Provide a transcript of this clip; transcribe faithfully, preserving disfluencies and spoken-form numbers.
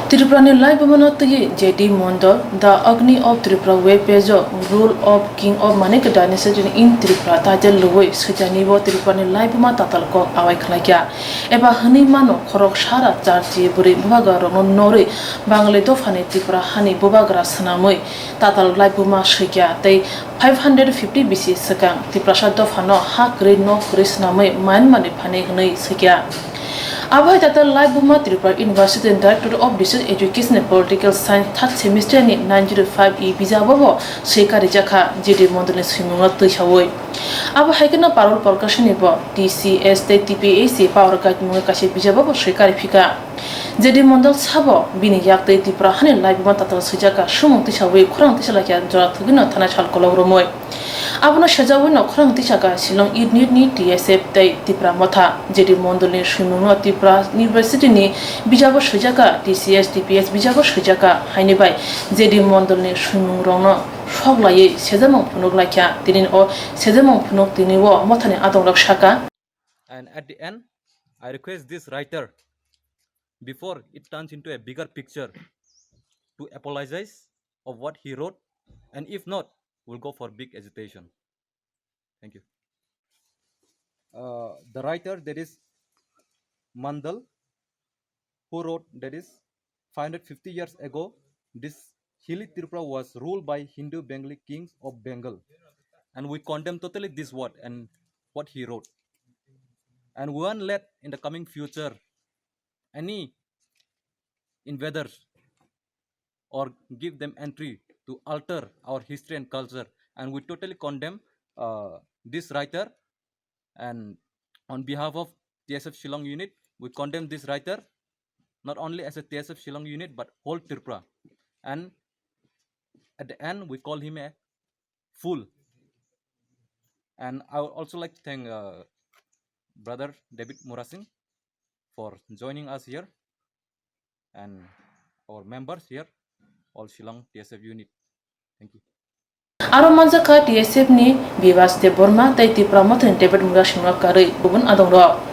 Tripurani laibumano twiwi J D Mondol, The Agni of Tripura web page-o Rule of King of Manik Dynasty in Tripura title lwwi switanibo Tripurani laibuma tatal kok awai khlaikha. Eba hwnwi mano khorok sara charchi bwrwi bubagrarokno norwi Bangali dophani Tripura hani bubagra swnamwi tatal laibuma swikha tei five hundred fifty bisi swkang Tiprasa dophano ha kwrwi nok kwrwi swnamwi Myanmarni phani hwnwi swikha. Abo hai tatal laibuma Tripura University ni Director of Research Education and Political Science third semester ni nine zero five E bijabo bo swi karijakha J D Mondolni swimungno twisawi. Abo hai kheno Parul Prakashni bo T C S tei T P H C Power Guide mungwi kaisa bijabo bo swi kariphikha. J D Mondol sabo bini yak tei Tripura hani laibuma tatal swijakha sumung twisawi khorang twisalakha jora thwgwino thana sal kolok romwi. Abono sejagwi no khorang tisaka Shillong Unit ni T S F tei Tipra Motha. J D Mondol ni swimungno Tipra University ni bijabo swijaka T C S, T P S bijabo swijaka. Haini bai J D Mondol ni swimung rokno sok laiwi sejamung phunuk laikha. Tini o sejamung phunuk tini o mothani adong rok saka. And at the end, I request this writer, before it turns into a bigger picture, to apologize of what he wrote, and if not, we'll go for big agitation. Thank you. Uh, the writer, that is Mandal, who wrote, that is five hundred fifty years ago, this hilly Tripura was ruled by Hindu Bengali kings of Bengal. And we condemn totally this word and what he wrote. And we won't let in the coming future any invaders or give them entry to alter our history and culture. And we totally condemn uh, this writer. And on behalf of T S F Shillong unit, we condemn this writer, not only as a T S F Shillong unit, but whole Tripura. And at the end, we call him a fool. And I would also like to thank uh, Brother David Murasing for joining us here and our members here, all Shillong T S F unit. Thank you. Aro manjakha T S F ni Bibas Debbarma tei Tipra Mothani David Murasing no karwi gubun adong rok.